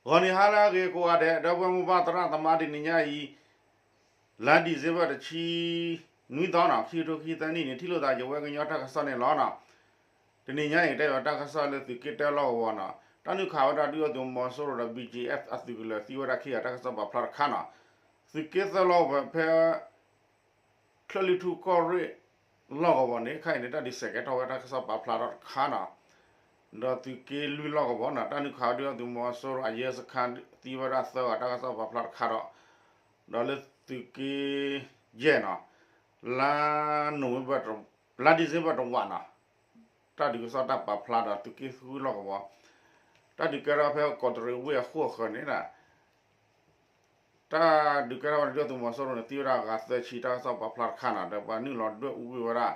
ဂီၤနံၤဟါလၢအဂ့ၤကိးဂၤဒဲး ဒီပုၢ်ဝဲၢ်မိၢ်ပၢ်သရၣ်သမါ တနံၤညါအံၤ လါဒံၣ်စ့ဘၢၣ်တဆံနွံသီနီၤ ခံကထိခံဆံသၢနံၣ်န့ၣ် ထံၣ်လိာ်သးယဝဲကညီတၢ်ကစီၣ်န့ၣ်လီၤနီၤ. တနံၤညါအံၤ ကတဲယၤတၢ်ကစီၣ်လၢသုးက့တၢလီၢ်ကဝီၤနီၤ တၢ်နုာ်ခးဝဲဒၣ်ဒုၣ်ဒါသုးမီၤစိရိၤဒီး ဘီၣ်ကၠံၣ်အဲၣ် အသုးကလၢၤသံဝဲဒၣ်ခံဂၤ တၢ်ကစီၣ်ပာ်ဖျါတခါနီၤ. သုးက့သၢလီၢ်ကဝီၤဖဲ ချၢၣ်လွံၢ်ထူၣ်ကီၢ်ရ့ၣ်လီၢ်ကဝီၤန့ၣ် ခဲအံၤန့ၣ် တၢ်ဒုးစဲးကဲထီၣ်ဝဲတၢ်ကစီၣ်ပာ်ဖျါထီၣ်တခါနီၤ. ဒီးသုးက့လွံၢ်လီၢ်ကဝီၤနီၤ တၢ်နုာ်ခးဝဲဒုၣ်ဒါသုးမီၤစိရိၤအယဲစခါ သံဝဲဒၣ်သၢဂၤ တၢ်ကစီၣ်ပာ်ဖျါတခါဒီး ဒီးလၢသုးက့ယဲၢ်နီၤ လါနိၣ်ဝ့ဘၢၣ် လါဒံၣ်စ့ဘၢၣ်တဝးနီၤ တၢ်ဒုးကစီၣ်တၢ်ပာ်ဖျါဒီးသုးက့ဃုလီၢ်ကဝီၤ တၢ်ဒုးကဲထီၣ်ဖဲကီးတရံးဝ့ၢ်အဃိအဃၢၤန့ၣ် တၢ်ဒုးကဲထီၣ်ဝဲဒၣ်ဒုၣ်ဒါသုးမီၤစိရိၤန့ၣ် သံဝဲဒၣ်အဂၤသၢဆံ တၢ်ကစီၣ်ပာ်ဖျါတခါနီၤ ဒီးပှၤနုာ်လီၤဒွဲၣ်အူကွံာ်ဝဲဒၣ်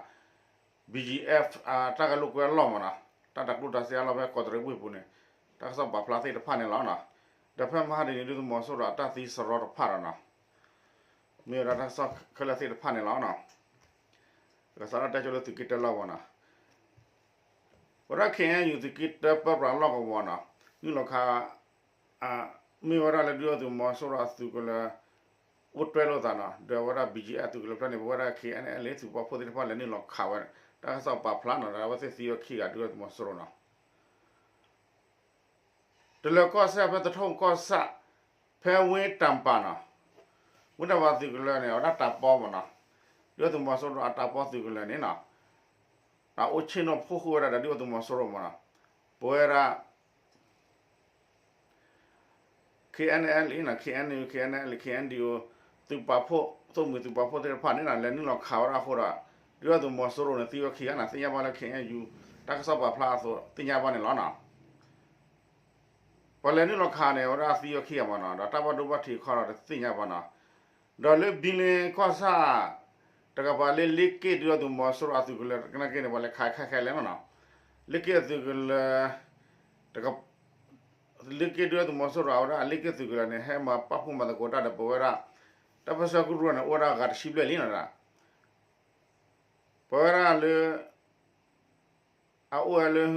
ဘီၣ်ကၠံၣ်အဲၣ် တၢ်ဂဲၤလိာ်ကွဲအလီၢ်မးနီၤ တၢ်တၤကျိၣ်တၤစ့အလီၢ်ဖဲကီးတရံးဝ့ၢ်ပူၤန့ၣ် တၢ်ကစီၣ်ပာ်ဖျါသ့ၣ်တဖၣ်န့ၣ်လီၤနီၤ. ဒီးဖဲမဟါတနံၤဒုၣ်ဒါသုးမီၤစိရိၤအတၢ်သံစရီတဖၣ်ဒီးနီၤ မ့ၢ်ဝဲဒၣ်တၢ်ကစီၣ်ခဲလၢာ်သ့ၣ်တဖၣ်န့ၣ်လီၤနီၤ. ကစးထီၣ်တဲဆိလၢသုးက့တၢလီၢ်ကဝီၤနီၤ ဝဲဒၣ် ခ့ၣ်အဲၣ်ယူၣ် သုးက့တၢပၢပြးလီၢ်ကဝီၤနီၤ နုာ်လီၤခး မ့ၢ်ဝဲဒၣ်လၢဒုၣ်ဒါသုးမီၤစိရိၤအသုးကလၢၤ အိၣ်တြဲၤလိာ်သးနီၤ ဒီးဝဲဒၣ် ဘီၣ်ကၠံၣ်အဲၣ် အသုးကလၢၤဖျၢၣ်န့ၣ် ပဝဲဒၣ် ခ့ၣ်အဲၣ်အဲၣ်လ် သုးပာ်ဖှိၣ်သ့ၣ်တဖၣ်လဲၤနုာ်လီၤခးဝဲ တၢ်ကစီၣ်ပာ်ဖျါနီၤ ဒီးအဝဲသ့ၣ်သံဝဲခံဂၤဒုၣ်ဒါသုးမီၤစိရိၤနီၤ တလၢၤကီၢ်စဲၣ်ဖဲသထူၣ်ကီၢ်ဆၣ် ဖဲဝ့ၢ်တၢ်ပၤနီၤ ဝ့ၢ်တၢ်ပၤသုးကလၢၤန့ၣ် အဝဲဒၣ်တၢ်ပီမးနီၤ ဒုၣ်ဒါသုးမီၤစိရိၤအတၢ်ပီသုးကလၢၤန့ၣ်နီၤ အအိၣ်ဆ့ၣ်နီၤဖီၣ်ဃုာ်ဝဲဒၣ်ဒီးဒုၣ်ဒါသုးမီၤစိရိၤမးနီၤ ပဝဲဒၣ် ခ့ၣ်အဲၣ်အဲၣ်လ် ခ့ၣ်အဲၣ်ယူၣ် ခ့ၣ်အဲၣ်အဲၣ်လ် ခ့ၣ်အဲၣ်ယူၣ် သုးပာ်ဖှိၣ် သိၣ်မှံၤသုးပာ်ဖှိၣ်သ့ၣ်တဖၣ်န့ၣ်နီၤ လဲၤနုာ်လီၤခးဝဲဒၣ်အဃိဒီး ဒုၣ်ဒါသုးမီၤစိရိၤန့ၣ် သံဝဲခံဂၤနီၤ သ့ၣ်ညါဘၣ်လၢ ခ့ၣ်အဲၣ်ယူၣ် တၢ်ကစီၣ်ပာ်ဖျါအသိး သ့ၣ်ညါဘၣ်န့ၣ်လီၤနီၤ. ပှၤလဲၤနုာ်လီၤခးန့ၣ် အဝဲဒၣ်သံဝဲခံဂၤမးနီၤ ဒီးတၢ်ဘၣ်ဒိဘၣ်ထံးခီဒီးတသ့ၣ်ညါဘၣ်နီၤ. ဒီးလၢဘံလ့ကီၢ်ဆၣ် တကပၤလၢလ့က့ၣ်ဒုၣ်ဒါသုးမီၤစိရိၤအသုးကလၢၤကနၣ်က့န့ၣ် ပှၤလဲၤခးခဲခဲလဲၣ်နီၤနီၤ. လ့က့ၣ်အသုးကလၢၤ လ့က့ၣ်ဒုၣ်ဒါသုးမီၤစိရိၤအဝဲဒၣ် လ့က့ၣ်သုးကလၢၤန့ၣ် ဟဲမၤပာ်ဖှိၣ်မၤသကိးတၢ်ဒီးပဝဲဒၣ် တၢ်ပၢဆှၢကရူၢ်န့ၣ် အိၣ်ဝဲဒၣ်ဂၤတဆံဘျဲၣ်လံနီၤ. ပဝဲဒၣ်လၢ အအိၣ်ဝဲလၢ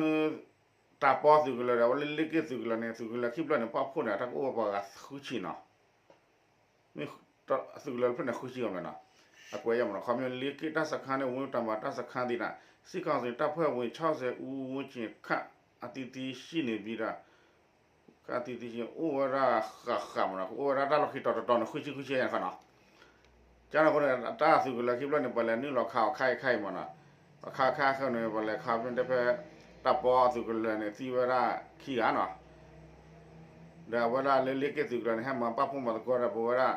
တၢ်ပီသုးကလၢၤဒီး အဝဲလၢလ့က့ၣ်သုးကလၢၤန့ၣ် သုးကလၢၤခံဖျၢၣ်န့ၣ် ပာ်ဖှိၣ်န့ၣ် တၢ်ကအိၣ်ဝဲပှၤဂၤဃုဆံနီၤ. မ့ၢ်သုးကလၢၤတဖျၢၣ်န့ၣ် ဃုဆံအီၤမ့ၢ်နီၤ. အကွဲးယဲၢ်မးနီၤ ခီဖျိလ့က့ၣ်တၢ်စခါန့ၣ် ဝ့ၢ်တၢ်မၤတၢ်စခါသ့ၣ်နီၤ စစ်ကောင်စီတပ်ဖွဲ့ဝင် ခြောက်ဆယ်ဦးဝန်းကျင် ခန့်အသီးသီးရှိနေပြီးဒီး ခးသံသံဆံ အိၣ်ဝဲဒၣ်ဃၣ်ဃၣ်မးနီၤ အိၣ်ဝဲဒၣ်တၢ်လီၢ်ခံတီၤတတီၤန့ၣ် ဃုဆံဃုဆံယဲၢ်န့ၣ်ဃီနီၤ. ကန့ၣ်အဃိန့ၣ် တၢ်သုးကလၢၤခံဖျၢၣ်န့ၣ် ပှၤလဲၤနုာ်လီၤခးအီၤခါအံၤခါအံၤမးနီၤ. အခါခါအဃိန့ၣ် ပှၤလဲၤခးဖဲန့ၣ်တဲဖဲ တၢ်ပီအသုးကလၢၤန့ၣ် သံဝဲဒၣ်ခံဂၤနီၤ. ဒီးအဝဲဒၣ်လၢလ့က့ၣ်သုးကလၢၤန့ၣ် ဟဲမၤပာ်ဖှိၣ်မၤသကိးဒီးပဝဲဒၣ်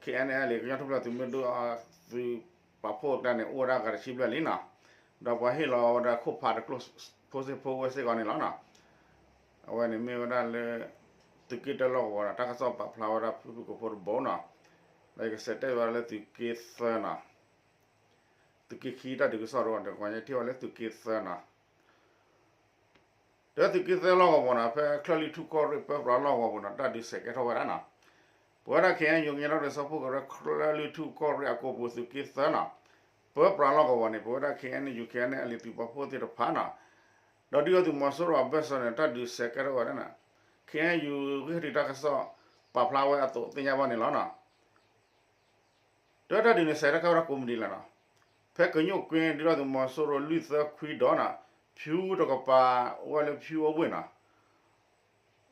ခ့ၣ်အဲၣ်အဲၣ်လ် ကညီထူၣ်ဖျဲးသုးမုၢ်ဒိၣ်အသုးပာ်ဖှိၣ်အကျါန့ၣ် အိၣ်ဝဲဒၣ်ဂၤတဆံဘျဲၣ်လံနီၤ. ဒီးပှၤဟ့ၣ်လီၤဝဲဒၣ်ခိၣ်ဖးတကျိၣ်ဖိစ့ၢ်ဖိဝဲစ့ၢ်ကီးန့ၣ်လီၤနီၤ. အဝဲန့ၣ်မ့ၢ်ဝဲဒၣ်လၢ သုးက့တၢလီၢ်ကဝီၤဒီး တၢ်ကစီၣ်ပာ်ဖျါဝဲဒၣ်ဖုၣ်ဖုၣ်ကိာ်ဖိတဘိနီၤ. ဒီးယကစံးတဲဘၣ်လၢသုးက့သၢနီၤ. သုးက့ခံတၢ်ဒုးကစီၣ်တအိၣ် တကီၢ်ညါထံၣ်ဝဲလၢသုးက့သၢနီၤ. ဒီးသုးက့သၢလီၢ်ကဝီၤနီၤ ဖဲချၢၣ်လွံၢ်ထူၣ်ကီၢ်ရ့ၣ်ပၢပြးလီၢ်ကဝီၤပူၤနီၤ တၢ်ဒုးစဲးကဲထီၣ်ဝဲဒၣ်နီၤ. ပဝဲဒၣ် ခ့ၣ်အဲၣ်ယူၣ် ကညီဒီကလုာ်စၢဖှိၣ်ကရၢ ချၢၣ်လွံၢ်ထူၣ်ကီၢ်ရ့ၣ်အကီၢ်ပူၤ သုးက့သၢနီၤ ပၢပြးလီၢ်ကဝီၤန့ၣ် ပဝဲဒၣ် ခ့ၣ်အဲၣ်ယူၣ် ခ့ၣ်အဲၣ်အဲၣ်လ် သုးပာ်ဖှိၣ်သ့ၣ်တဖၣ်နီၤ ဒီးဒုၣ်ဒါသုးမီၤစိရိၤအဘၢၣ်စၢၤန့ၣ် တၢ်ဒုးစဲးကဲထီၣ်ဝဲဒၣ်နီၤ. ခ့ၣ်အဲၣ်ယူၣ် ဂံၢ်ဟဲဒုးတၢ်ကစီၣ်ပာ်ဖျါဝဲအသိးသ့ၣ်ညါဘၣ်န့ၣ်လီၤနီၤ. တၢ်တၢ်ဒုးန့ၣ် စဲးထီၣ်ကဲဝဲဒၣ်ကိးမုၢ်နံၤလီၤနီၤ. ဖဲကညိၣ်ကွ့ ဒုၣ်ဒါသုးမီၤစိရိၤလွံၢ်သၢခွံဒီးနီၤ ဖၠူတကပၤ အိၣ်ဝဲလၢဖၠူအဝ့ၢ်နီၤ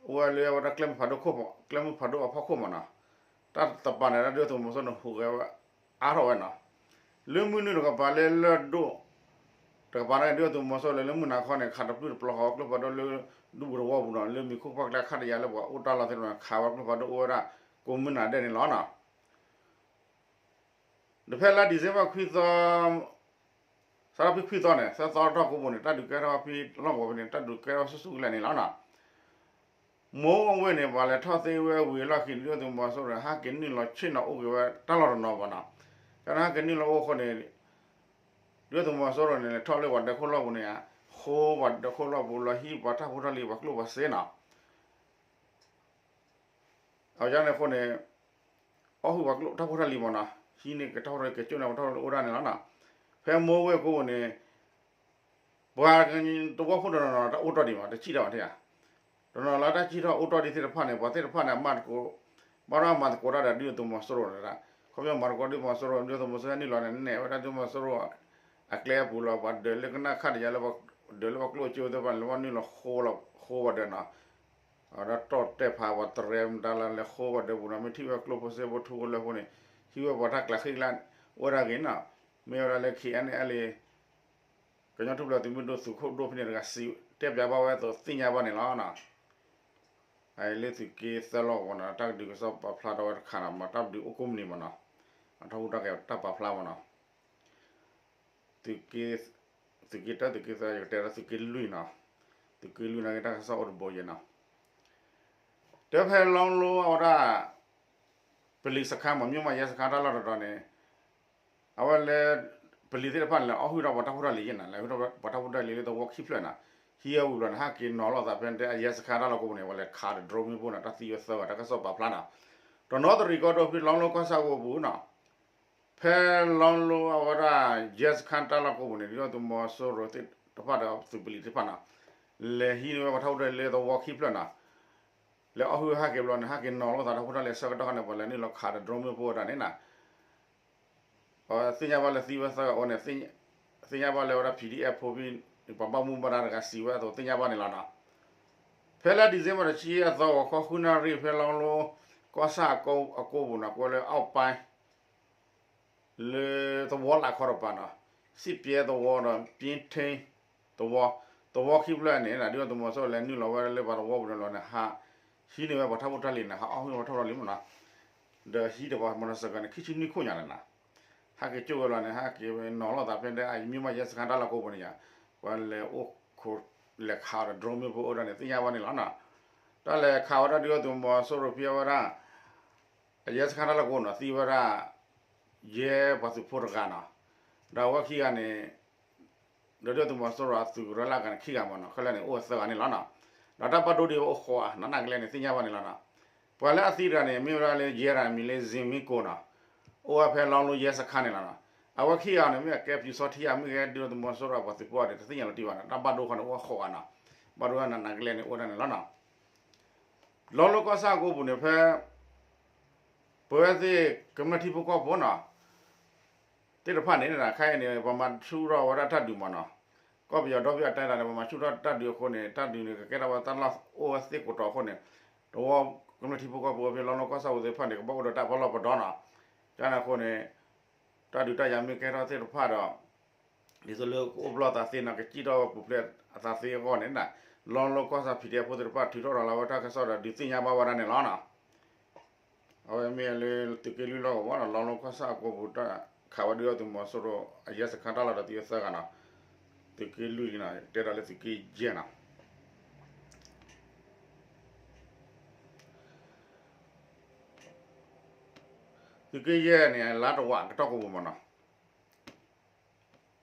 အိၣ်ဝဲလၢအဝဲဒၣ်ကျဲမုၢ်ဖးဒိၣ်ခိၣ် ကျဲမုၢ်ဖးဒိၣ်အဖီခိၣ်မးနီၤ. တၢ်တပၤန့ၣ် ဒုၣ်ဒါသုးမီၤစိရိၤန့ၣ် ဟူးဂဲၤဝဲအါထီၣ်ဝဲနီၤ. လၢမုၢ်နုာ်တကပၤလၢလၢၢ်ဒိၣ်တကပၤန့ၣ် ဒုၣ်ဒါသုးမီၤစိရိၤလဲၤလၢမုၢ်နၤခီန့ၣ် ခးတပျုၢ်တပျီဃီကျိဖးဒိၣ်လၢဒူပူၤသဝီပူၤနီၤ လၢမံၤခိၣ်ဖီကျဲခါတယၤလၢပှၤအိၣ်တၢ်လီၢ်သ့ၣ်တဖၣ်န့ၣ် ခးဝဲကျိဖးဒိၣ်အိၣ်ဝဲဒၣ်ကိးမုၢ်နၤဒဲးန့ၣ်လီၤနီၤ. ဒီးဖဲလါဒံၣ်စ့ဘၢၣ်ခွံသီ စးထီၣ်ဖဲခွံသီန့ၣ် သၢသီတီၢ်ကိးပူၤန့ၣ် တၢ်ဒုးကဲထီၣ်ဖဲလီၢ်ကဝီၤဖဲန့ၣ် တၢ်ဒုးကဲထီၣ်ဆူၣ်ဆူၣ်ကလဲာ်န့ၣ်လီၤနီၤ. မိၢ်ဝ့ၢ်န့ၣ် ပှၤလဲၤထီၣ်သ့ဝဲဝံၤအလီၢ်ခံန့ၣ် ဒုၣ်ဒါသုးမီၤစိရိၤန့ၣ် ဟဲက့ၤနုာ်လီၤဆ့ၣ်နီၤအိၣ်က့ၤဝဲတၢ်လီၢ်တနီၤဘၣ်နီၤ. ကန့ၣ်ဟဲက့ၤနုာ်လီၤအိၣ်အဃိန့ၣ် ဒုၣ်ဒါသုးမီၤစိရိၤန့ၣ် လဲၤထီၣ်လၢပှၤဒၢးခိၣ်လီၢ်ပူၤန့ၣ် ဃိပှၤဒၢးခိၣ်လီၢ်ပူၤလီၤ ဟံးပှၤတၢ်ဖိတၢ်လံၤပှၤကျိၣ်ပှၤစ့နီၤ. အဝဲန့ၣ်အဃိန့ၣ် အီၣ်ဟုၣ်ပှၤကျိၣ်တၢ်ဖိတၢ်လံၤမးနီၤ ဟံးန့ၢ်က့ၤတၢ်ဖိတၢ်လံၤ က့ၤကၠိၣ်န့ၢ်ပှၤတၢ်ဖိတၢ်လံၤအိၣ်ဒၣ်န့ၣ်လီၤနီၤ. ဖဲမိၢ်ဝ့ၢ်ကိးပူၤန့ၣ် ပှၤတဝီဖိတနီၤနီၤ တၢ်အိၣ်တီၢ်ဒံးမး တစံၣ်တၢ်ဘၣ်ထဲဧါ. တနီၤလၢတၢ်စံၣ်ထီၣ်အိၣ်တ့ၢ်ဒံးသ့ၣ်တဖၣ်န့ၣ် ပှၤသ့ၣ်တဖၣ်န့ၣ် အမၤသကိး, ဘၣ်ဒီးအမၤသကိးတၢ်ဒီးဒုၣ်ဒါသုးမီၤစိရိၤန့ၣ်, ခီဖျိမၤသကိးဒုၣ်ဒါသုးမီၤစိရိၤ ဒုၣ်ဒါသုးမီၤစိရိၤဟဲနုာ်လီၤန့ၣ် နဲၣ်ဝဲဒၣ်ဒုၣ်ဒါသုးမီၤစိရိၤ အကျဲအပူၤလီၤ. ပှၤဒၢးလၢကနၣ်ခၣ်ဒီးယၤလၢ ဒၢးလၢပှၤကျိၣ်စ့သ့ၣ်တဖၣ်န့ၣ် လၢဘၣ်နုာ်လီၤဃိလီၤ ဃိပှၤဒၢးနီၤ, ဒီးတီၢ်တဲာ်ဖးပှၤတရဲမတၤလၢလဲၤဃိပှၤဒၢးပူၤနီၤ, မ့ၢ်ထံၣ်ဝဲကျိဖိစ့ဖိထူဖိလၢဖိန့ၣ် ဟံးဝဲပှၤတၢ်ကျးဃ့ကျါ အိၣ်ဝဲဒၣ်ဂ့ၤနီၤ, မ့ၢ်ဝဲဒၣ်လၢ KNLA ကညီထူၣ်ဖျဲးသုးမုၢ်ဒိၣ်သုးခိၣ်ဒိၣ်ဖဲန့ၣ်တဂၤစံးတဲပၠးဘၣ်ဝဲအသိးသ့ၣ်ညါဘၣ်န့ၣ်လီၤ. လၢသုးက့သၢလီၢ်ကဝီၤန့ၣ် တၢ်ကဒုးကစီၣ်ပာ်ဖျါထီၣ်ဝဲတခါနီၤ, မ့ၢ်တၢ်ကဒုးအိၣ်ကိးမုၢ်နံၤမ့ၢ်နီၤ, အထီၣ်ဟူးတၢ်ကဲတၢ်ပာ်ဖျါမ့ၢ်နီၤ, သုးက့, သုးက့တၢ သုးက့သၢ ယကတဲဒီးသုးက့လွံၢ်နီၤ, သုးက့လွံၢ်န့ၣ်က့တၢ်ကစီၣ်အိၣ်တဘိယဲနီၤ, တဲဖဲလီလိအဝဲဒၣ် ပလံၤစခန်းမ့ၢ် မြို့မရဲစခန်းတၢ်လီၢ်တတီၤန့ၣ် အဝဲလဲၤ, ပလံၤသ့ၣ်တဖၣ်န့ၣ် လဲၤအီၣ်ဟုၣ်ဒီးပှၤတၢ်ဖိတၢ်လံၤယဲနီၤ, လဲၤဟုၣ်ဒီးပှၤတၢ်ဖိတၢ်လံၤလၢသဝီခံဖျၢၣ်နီၤ, ဟံးအဝံၤဘျီန့ၣ် ဟဲက့ၤနီၤလိာ်သးဖဲန့ၣ်တဲအရဲစခန်းတၢ်လီၢ်ကိးပူၤန့ၣ် ပှၤလဲၤခးဒီး drone မ့ၣ်ပိၢ်န့ၣ် တၢ်သံဝဲသၢဂၤ တၢ်ကစီၣ်ပာ်ဖျါနီၤ, တနီသရံၣ်ကီၢ်ဒိၣ်ဖဲလီလိကီၢ်ဆၣ်ကိးပူၤနီၤ, ဖဲလီလိအဝဲဒၣ် ရဲစခန်းတၢ်လီၢ်ကိးပူၤန့ၣ် ဒုၣ်ဒါသုးမီၤစိရိၤသ့ၣ်တဖၣ်ဒီးသုးပလံၤသ့ၣ်တဖၣ်နီၤ, လဲၤဟံးန့ၢ်ဝဲပှၤတၢ်ဖိတၢ်လံၤလၢသဝီခံဖျၢၣ်နီၤ လဲၤအီၣ်ဟုၣ်ဟဲက့ၤဘျီန့ၣ် ဟဲက့ၤနီၤလိာ်သးတၢ်ဖိတၢ်လံၤအဆၢကတီၢ်ခါန့ၣ် ပှၤလဲၤနုာ်လီၤခးဒီး drone မ့ၣ်ပိၢ်ဝဲဒၣ်န့ၣ်နီၤ, သ့ၣ်ညါဘၣ်လၢသံဝဲသၢဂၤအဃိန့ၣ်, သ့ၣ်ညါဘၣ်လၢဝဲဒၣ် PDF ဖိဖဲ ပှၤဘၣ်မူဘၣ်ဒါတဂၤစံးဝဲအသိးသ့ၣ်ညါဘၣ်န့ၣ်လီၤနီၤ, ဖဲလါ December တဆံယဲၢ်သီ ဂီၤခီဃုနၣ်ရံၣ် ဖဲလီလိ ကီၢ်ဆၣ်အကိးပူၤနီၤ ကွဲးလၢ အောက်ပိုင်း လၢသဝီလၢခီတပၤနီၤ, စံၣ်ပျဲသဝီဒီး ပျ့ထ့သဝီ, သဝီခံဖျၢၣ်န့ၣ် ဒုၣ်ဒါသုးမီၤစိရိၤလဲၤနုာ်လီၤဝဲလၢပှၤသဝီပူၤန့ၣ်လီၤန့ၣ် ဟးဟံးန့ၢ်ဝဲပှၤတၢ်ဖိတၢ်လံၤန့ၣ် ဟးအီၣ်ဟုၣ်ဝဲပှၤတၢ်ဖိတၢ်လံၤမ့ၢ်နီၤ, ဒီးဟံးဒီးပှၤ motorcycle န့ၣ် ခံဆံနွံခိၣ်ညါန့ၣ်နီၤ, ဟဲက့ၤကၠိဝဲလီၤန့ၣ် ဟဲက့ၤနီၤလိာ်သးဖဲဒၣ်အ မြို့မရဲစခန်းတၢ်လီၢ်ကိးပူၤန့ၣ်ယါ, ပှၤလဲၤအိၣ်ခိး လဲၤခးဒီး drone မ့ၣ်ပိၢ်အိၣ်ဒၣ်န့ၣ် သ့ၣ်ညါဘၣ်န့ၣ်လီၤနီၤ, တၢ်လဲၤခးဝဲဒၣ်ဒုၣ်ဒါသုးမီၤစိရိၤဖဲအဝဲဒၣ် အရဲစခန်းတၢ်လီၢ်ကိးပူၤနီၤ သံဝဲဒၣ် ရဲပှၤသုးဖိတဂၤနီၤ, ဒီးအဝဲခံဂၤန့ၣ် ဒီးဒုၣ်ဒါသုးမီၤစိရိၤအသုးကရၢလၢအဂၤန့ၣ် ခံဂၤမ့ၢ်နီၤ ခဲလၢာ်န့ၣ် အိၣ်ဝဲသၢဂၤန့ၣ်လီၤနီၤ, ဒီးတၢ်ဘၣ်ဒိဒံးဝဲအိၣ်ဃိးဂၤနီၤ နာ်ကလဲာ်န့ၣ် သ့ၣ်ညါဘၣ်န့ၣ်လီၤနီၤ, ပှၤလၢအသံတဂၤန့ၣ် မ့ၢ်ဝဲဒၣ်လၢ ရဲတဂၤန့ၣ် မံၤလၢ ဇင်မင်းကိုနီၤ, အိၣ်ဝဲဖဲလီလိရဲစခန်းန့ၣ်လီၤနီၤ, အဝဲခံဂၤန့ၣ် မ့ၢ်အကဲပျူစောထီးဧါ မ့ၢ်ကဲဒုၣ်ဒါသုးမီၤစိရိၤအပှၤသုးဖိဧါန့ၣ် တသ့ၣ်ညါလီၤတံၢ်ဘၣ်နီၤ, တၢ်ဘၣ်ဒိခီန့ၣ် အိၣ်ဃိးဂၤနီၤ, ဘၣ်ဒိဝဲဒၣ်နာ်ကလဲာ်န့ၣ် အိၣ်ဒၣ်န့ၣ်လီၤနီၤ, လီလိကီၢ်ဆၣ်အကိးပူၤန့ၣ်ဖဲ ပဝဲသ့ၣ်ကမျၢၢ်ထံဖိကီၢ်ဖိနီၤ သ့ၣ်တဖၣ်န့ၣ် ခဲအံၤန့ၣ် ပမၤဆူၣ်ထီၣ်ဝဲဒၣ်တၢ်ဒုးမ့ၢ်နီၤ, ကီၢ်ပယီၤဒီဘ့ၣ်အတဲဒၣ်န့ၣ် ပမၤဆူၣ်ထီၣ်တၢ်ဒုးအဃိန့ၣ် တၢ်ဒုးန့ၣ် ကကဲထီၣ်ဝဲတၢ်လီၢ်အိၣ်ဝဲသ့ၣ်ကိးတီၤအဃိန့ၣ် တဝီကမျၢၢ်ထံဖိကီၢ်ဖိဖဲလီလိကီၢ်ဆၣ်ဝဲသ့ၣ်တဖၣ်န့ၣ် ကဘၣ်အိၣ်ဒီးတၢ်ပီးလီၢ်ပဒီနီၤ, ကန့ၣ်အဃိန့ၣ် တၢ်ဒုးတၢ်ယၤမ့ၢ်ကဲထီၣ်သ့ၣ်တဖၣ်ဒီး ဒ်သိးလၢကအိၣ်ဘျီသးသ့နီၤ ကစံၣ်ထီၣ်ပူၤဖျဲးအသးသ့အဂီၢ်န့ၣ် လီလိကီၢ်ဆၣ် PDF ဖိသ့ၣ်တဖၣ် ထုးထီၣ်ရၤလီၤဝဲတၢ်ကစီၣ်ဒီး ဒုးသ့ၣ်ညါဘၣ်ဝဲဒၣ်န့ၣ်လီၤနီၤ. အဝဲမ့ၢ်လၢသုးက့လွံၢ်လီၢ်ကဝီၤနီၤ လီလိကီၢ်ဆၣ်အကိးပူၤ တၢ်ခးဝဲဒုၣ်ဒါသုးမီၤစိရိၤ အရဲစခန်းတၢ်လီၢ်ဒီးသံဝဲသၢဂၤနီၤ, သုးက့လွံၢ်နီၤ တဲဒၣ်လၢသုးက့ယဲၢ်နီၤ သုးက့ယဲၢ်န့ၣ် လါတဝာ်ကတီၢ်ကိးပူၤမ့ၢ်နီၤ.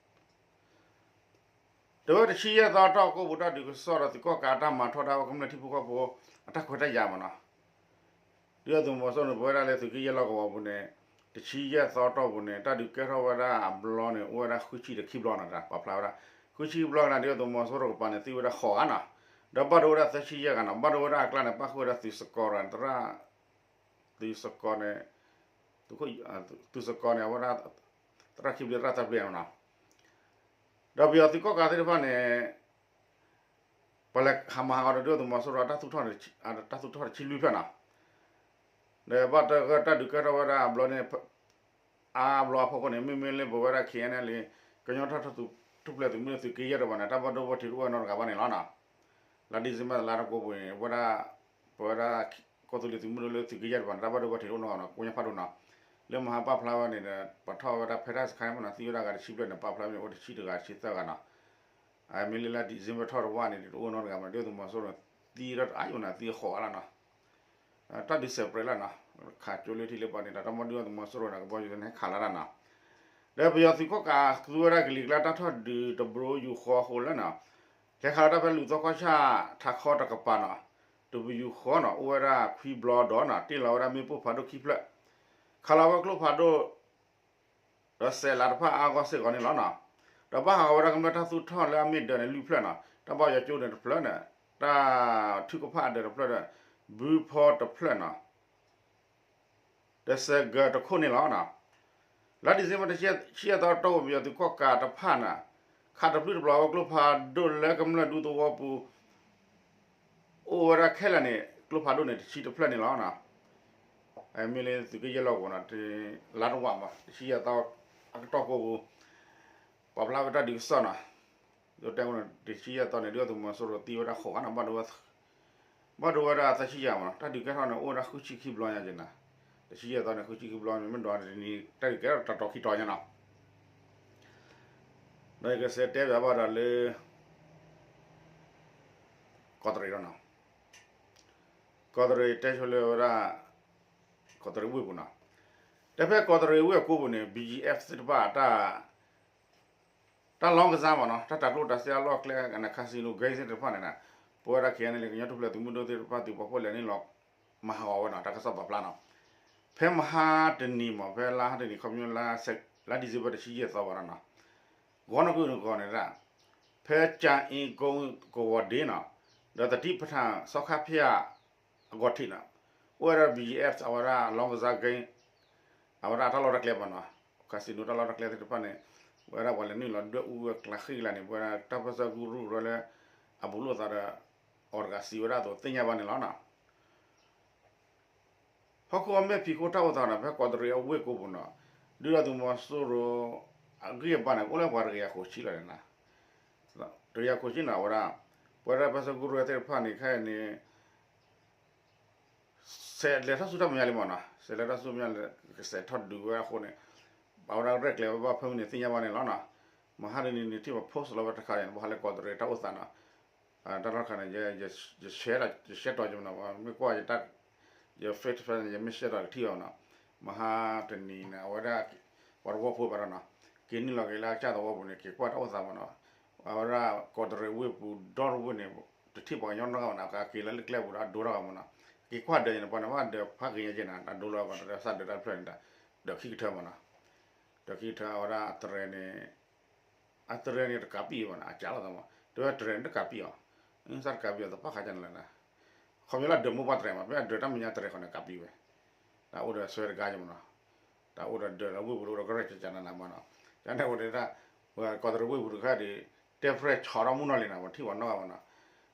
တဝဲတဆံယဲၢ်သီတီၢ်ကိးပူၤ တၢ်ဒုးကစီၣ်ဒီးသုးကီၣ်ကး တၢ်မၤထီၣ်ဒၣ်ဝဲကမျၢၢ်ထံဖိကီၢ်ဖိ အတၢ်ခွဲးတၢ်ယာ်မ့ၢ်နီၤ. ဒုၣ်ဒါသုးမီၤစိရိၤန့ၣ် ပဝဲဒၣ်လၢသုးက့ယဲၢ်လီၢ်ကဝီၤပူၤန့ၣ် တဆံယဲၢ်သီတီၢ်ပူၤန့ၣ် တၢ်ဒုးကဲထီၣ်ဝဲဒၣ်အဘျီန့ၣ် အိၣ်ဝဲဒၣ်ဃုဆံဒီးခံဘျီနီၤ ပာ်ဖျါဝဲဒၣ် ဃုဆံဘျီန့ၣ် ဒုၣ်ဒါသုးမီၤစိရိၤကပၤန့ၣ် သံဝဲဒၣ်ဃိးဂၤနီၤ. ဒီးဘၣ်ဒိဝဲဒၣ်သၢဆံယဲၢ်ဂၤနီၤ ဘၣ်ဒိဝဲဒၣ်အကျါန့ၣ် ပၣ်ဃုာ်ဝဲဒၣ်သုးစကီၤဒီး သုးစကီၤန့ၣ် သုးစကီၤန့ၣ် အဝဲဒၣ် သရၣ်ခံဘျ့သရၣ်သၢဘျ့နီၤ. ဒီးပယီၤသုးကီၣ်ကးသ့ၣ်တဖၣ်န့ၣ် ပှၤလဲၤဟးမၤဟးဂီၤဒီး ဒုၣ်ဒါသုးမီၤစိရိၤ တၢ်သူၣ်ထီၣ်တဆံလွံၢ်ဖျၢၣ်နီၤ. ဒီးဘၣ်တၢ်တၢ်ဒုးကဲထီၣ်ဝဲဒၣ်အဘျီန့ၣ် အါဘျီအဖီခိၣ်န့ၣ် မ့မ့ၢ်လၢပဝဲဒၣ် KNLA ကညီထူၣ်ဖျဲးသုးမုၢ်ဒိၣ်သုးက့ယဲၢ်တပၤန့ၣ် တၢ်ဘၣ်ဒိဘၣ်ထံးတအိၣ်နီတဂၤဘၣ်န့ၣ်လီၤနီၤ. လါ December လါတကိးပူၤန့ၣ် ဝဲဒၣ် ပဝဲဒၣ် ကီၢ်သူလ့ၤသုးမုၢ်ဒိၣ်လၢသုးက့ယဲၢ်တပၤန့ၣ် တၢ်ဘၣ်ဒိဘၣ်ထံးတအိၣ်နီတဂၤနီၤ ကိညါဖးဒိၣ်နီၤ. လၢမဟါပာ်ဖျါဝဲန့ၣ်ဒီး ပထီၣ်ဝဲဒၣ်ဖဲတၢ်စခါန့ၣ်မ့ၢ်နီၤ သံဝဲဒၣ်ဂၤတဆံဘျဲၣ်န့ၣ် ပာ်ဖျါဝဲန့ၣ် အိၣ်တဆံတဂၤတဆံသၢဂၤနီၤ. မ့ၢ်လၢလါ December ထီၣ်တဝၢ်န့ၣ် တအိၣ်နီတဂၤမ့ၢ်နီၤ ဒုၣ်ဒါသုးမီၤစိရိၤန့ၣ် သံထီၣ်တအါယိာ်န့ၣ် သံဃိးဂၤလီၤနီၤ. တၢ်ဒုးစဲးပြဲးလီၤနီၤ ခးကၠိလၢထံလၢပှၤန့ၣ်ဒီး တၢ်မၤဒုၣ်ဒါသုးမီၤစိရိၤန့ၣ် ကဘီယူၤန့ၣ်ဟဲခးလီၤတၢ်နီၤ. ဒီးပယီၤသုးကီၣ်ကး သူဝဲဒၣ်ကလံၤကျါတၢ်ထီၣ်ဒုးတဘျီယူၤဃီအဃိလၢနီၤ လဲၤခးလီၤတၢ်ဖဲလူၢ်သီကီၢ်ဆၣ်ထးခီတကပၤနီၤ တဘျီယူၤဃီနီၤ အိၣ်ဝဲဒၣ်ခွံဘျီဒီးနီၤ တ့ၢ်လီၤဝဲဒၣ်မ့ၣ်ပိၢ်ဖးဒိၣ်ခံဖျၢၣ် ခးလီၤဝဲကျိဖးဒိၣ် ဒီးစဲးလးတဖၣ်အါဂီၢ်စ့ၢ်ကီးန့ၣ်လီၤနီၤ. ဒီးဘၣ်ဟးဂီၤဝဲဒၣ်ကမျၢၢ်တၢ်သူၣ်ထီၣ်လၢအမ့ၢ်ဒၢးန့ၣ်လွံၢ်ဖျၢၣ်နီၤ တၢ်ဘၣ်ယီၤကၠိန့ၣ်တဖျၢၣ်န့ၣ် တၢ်ထုကဖၣ်အဒၢးတဖျၢၣ်ဒီး ဘုဖီတဖျၢၣ်နီၤ ဒီးစဲးကၢၤတခိၣ်န့ၣ်လီၤ. လါ December တဆံယဲၢ်သီအတီၢ် ပယီၤသုးကီၣ်ကးတဖၣ်န့ၣ် ခးတပျုၢ်တပျီၤဝဲကျိဖးဒိၣ်လၢကမျၢၢ်ဒူသဝီပူၤ အိၣ်ဝဲဒၣ်ခဲလၢာ်န့ၣ် ကျိဖးဒိၣ်န့ၣ် တဆံတဖျၢၣ်န့ၣ်လီၤ. မ့ၢ်လၢသုးက့ယဲၢ်လီၢ်ကဝီၤနီၤ လါတဝာ်မး တဆံယဲၢ်သီအကတီၢ်ကိးပူၤ ပာ်ဖျါဝဲတၢ်ဒုးကစီၣ်နီၤ ဒိတဲဝဲန့ၣ် တဆံယဲၢ်သီန့ၣ် ဒုၣ်ဒါသုးမီၤစိရိၤသံဝဲဒၣ်ဃိးဂၤနီၤ ဘၣ်ဒိဝဲဒၣ်သၢဆံယဲၢ်မးနီၤ တၢ်ဒုးကဲထီၣ်န့ၣ် အိၣ်ဝဲဒၣ်ဃုဆံခံဘျီညါက့ၤနီၤ တဆံယဲၢ်သီန့ၣ် ဃုဆံခံဘျီန့ၣ် မ့ၢ်ဒိးတနံၤ တၢ်ဒုးကဲထီၣ်တတီၤခံတီၤညါနီၤ ဒီးယကစးတဲဘၣ်ဘၣ်ဒီးလၢ ကီးတရံးလီၤနီၤ ကီးတရံးတဲဆိလၢဝဲဒၣ် ကီးတရံးဝ့ၢ်ပူၤနီၤ တဲဖဲကီးတရံးဝ့ၢ်အကိပူၤန့ၣ် ဘီဂျီအ့ဖ် သ့ၣ်တဖၣ် တၢ်လီၢ်ကစၢ်မးနီၤ တၢ်တၤကျိၣ်တၤစ့အလီၢ်ကျဲ casino game သ့ၣ်တဖၣ်န့ၣ် ပဝဲဒၣ် KNLA ကညီထူၣ်ဖျဲးသုးမုၢ်ဒိၣ်သ့ၣ်တဖၣ် သုးပာ်ဖှိၣ်လဲၤနုာ်လီၤ မၤဟးဂီၤဝဲနီၤ တၢ်ကစီၣ်ပာ်ဖျါနီၤ ဖဲမဟါတနံၤမး ဖဲလါတနံၤ ခီပညီလါ လါ December တဆံယဲၢ်သီ ဘၣ်ဒီးနီၤ ဂီၤနကုၢ်နဂီၤန့ၣ်ဒၣ် ဖဲကၠၤအ့ကိကဝီၤဒ့နီၤ ဒီးသထံၣ်ဖထၣ် စီၤခါဖၠၣ် အဂီၢ်ထံးနီၤ အိၣ်ဝဲဒၣ် ဘီဂျီအ့ဖ် အဝဲဒၣ်လီၢ်ကစၢ် game အဝဲဒၣ်တၢ်လီၢ်တၢ်ကျဲမးနီၤ casino တၢ်လီၢ်တၢ်ကျဲသ့ၣ်တဖၣ်န့ၣ် ဝဲဒၣ်ပှၤလဲၤနုာ်လီၤဒွဲၣ်အူဝဲကျါဃံကျါန့ၣ် ပဝဲဒၣ်တၢ်ပၢၢ်ဆၢကရူၢ်ကရၢလၢ အဘူးလိာ်သးဒီး အီၤတဂၤစံးဝဲဒၣ်အသိးသ့ၣ်ညါဘၣ်န့ၣ်လီၤနီၤ ဟီၣ်ခိၣ်အမဲာ်ဖံးခိၣ်တၢ်အိၣ်သးနီၤ ဖဲကီးတရံးအဝ့ၢ်ကိပူၤနီၤ ဒုၣ်ဒါသုးမီၤစိရိၤ အဂံၢ်အဘါန့ၣ် အိၣ်လၢပှၤတကယၤဃိးဆံလီၤန့ၣ်နီၤ တကယၤဃိးဆံနီၤ အဝဲဒၣ် ပဝဲဒၣ်ပၢၢ်ဆၢကရူၢ်သ့ၣ်တဖၣ်န့ၣ် ခဲအံၤန့ၣ် ဆဲးလဲၤထီၣ်ဆူတၢ်မဲာ်ညါလံမးနီၤ ဆဲးလဲၤထီၣ်ဆူမဲာ်ညါလံ ကစဲးထီၣ်ဒုးဝဲအဃိန့ၣ် အဝဲဒၣ်ရဲၣ်ကျဲၤဝဲဘၣ်ဖၢမုၢ်န့ၣ်သ့ၣ်ညါဘၣ်န့ၣ်လီၤနီၤ မဟါတနံၤန့ၣ်ထံၣ်ပ post လီၤဝဲတခါန့ၣ် ပဟးလၢကီးတရံးတၢ်အိၣ်သးနီၤ တၢ်ထီၣ်တခါန့ၣ် ယ share တီၤယမနီၤ မ့ၢ်ကွၢ်ယ Facebook န့ၣ် ယမ့ၢ် share တီၤကထံၣ်အီၤနီၤ မဟါတနံၤန့ၣ် အဝဲဒၣ် ပှၤတဝီဖိဘၣ်ဒီးနီၤ က့ၤနုာ်လီၤက့ၤလၢကစၢ်သဝီပူၤန့ၣ် က့ၤကွၢ်တၢ်အိၣ်သးမနီၤ အဝဲဒၣ်ကီးတရံးဝ့ၢ်ပူၤဒီတဝ့ၢ်န့ၣ် တထံၣ်ပှၤကညီနီတဂၤဘၣ်နီၤ က့ၤလၢကျဲပူၤဒီးအဒိတဂၤမနီၤ က့ၤကွၢ်ဒၢးန့ၣ် ပှၤန့ၣ်ဘၣ်ဒၢးဖးက့ၤညါက့ၤနီၤ အဒိလီၤဘၣ်ဒီးစၢ်ဒၢးတၢ်တဖျၢၣ်န့ၣ် ဒၢးခံကထၢမနီၤ ဒၢးခံကထၢအဝဲဒၣ်အတရံးန့ၣ် အတရံးန့ၣ်တကးပံၣ်ဘၣ်နီၤ အကးလီၤသးမး တဲဝဲတရံးန့ၣ်တကးပံၣ်အီၤ စၢ်တကးပံၣ်အီၤ သပၣ်ဃးကန့ၣ်လီၤနီၤ ခီပညီလၢအဒၢးမိၢ်ပှၢ်တရံးမး ဖဲအဒၢးတၢ်မဲာ်ညါတရံးဃီန့ၣ် ကးပံၣ်ဝဲ တၢ်အိၣ်ဒီးဆွဲတဂၤယမနီၤ တၢ်အိၣ်ဒီးဒၢးလၢဝ့ၢ်ပူၤလၢအိၣ်ဒီးကရၢၢ်ကကနနမနီၤ ကန့ၣ်ဝဲဒၣ် ပှၤကီးတရံးဝ့ၢ်ပူၤတခါဒီး တဲဖရဲၣ်ဆီထီၣ်မုၢ်နီၢ်လံနီၤ ပထံၣ်ပှၤနီတဂၤမနီၤ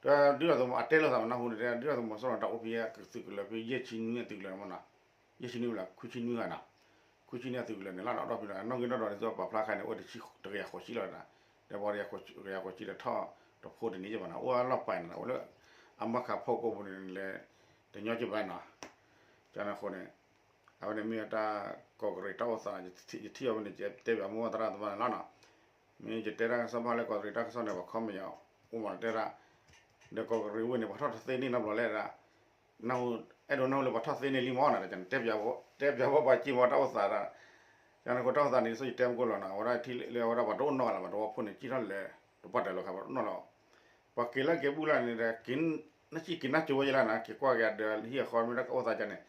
တဲဒုၣ်ဒါသုးမီၤအတဲလိာ်သးမနီၤဟူန့ၣ် တဲဒုၣ်ဒါသုးမီၤစိရိၤတၢ်အိၣ်ဖဲအသုးကလၢၤဖဲယဲၢ်ဆံနွံအသုးကလၢၤမနီၤ ယဲၢ်ဆံနွံဝဲလၢ ခွံဆံနွံဂၤနီၤ ခွံဆံနွံအသုးကလၢၤန့ၣ်လီၤ ဒီးဖဲဒီးနီၣ်ဂံၢ်နီၣ်ဒွးန့ၣ် သုပာ်ဖျါခါန့ၣ် အိၣ်တဆံတကယၤဃိးဆံလီၤနီၤ ဒီးပှၤတကယၤဃိးဆံဒီးထီၣ်တဖိတနံၤယမနီၤ အိၣ်အလီၢ်ပာ်န့ၣ် အိၣ်လၢ အမၤခးဖီခိၣ်ပူၤန့ၣ်လဲၣ် တညီက့ၤဘၣ်နီၤ ကန့ၣ်အဃိန့ၣ် အဝဲန့ၣ်မ့ၢ်တၢ်ကီးတရံးတၢ်အိၣ်သး ယထံၣ်အီၤဝဲန့ၣ် ယတဲဘၣ်မိၢ်သရၣ်သမါန့ၣ်လီၤနီၤ မ့ၢ်ယတဲတၢ်ကစီၣ်ဘၣ်လၢကီးတရံးတၢ်ကစီၣ်န့ၣ် ပှၤ comment ယၤ အိၣ်မးတဲဒၣ် ဒီးကီးတရံးဝ့ၢ်န့ၣ် ပှၤထီၣ်တသ့န့ၢ်နီတဘျီလဲၣ်ဒၣ် အဲၣ်ဒိးနၢ်ဟူလၢပှၤထီၣ်သ့န့ၢ်လံမနီၤ တဲပၠးဘၣ်ပှၤက့ၤမီၤတၢ်အိၣ်သးဒီး ကန့ၣ်အဃိတၢ်အိၣ်သးန့ၣ် ဆိယတဲမကိၢ်လီၤနီၤ အဝဲဒၣ်ထံၣ်လၢအဝဲဒၣ်ပှၤတအိၣ်နီတဂၤလၢၤဘၣ် တဝီဖိန့ၣ် ကံၣ်ထီၣ်လဲၤ တပှၢ်တၢၢ်လီၤခါ ပှၤတအိၣ်နီတဂၤလၢၤဘၣ် ပှၤက့ၤလၢက့ၤဘူၣ်လၢန့ၣ်ဒီး က့ၤနၢ်စံၣ်က့ၤနၢ်ကၠိဝဲယဲလၢနီၤ က့ၤကွၢ်က့ၤအဒၢးဟံၣ်အဃီ မ့ၢ်တၢ်ကအိၣ်သးကန့ၣ်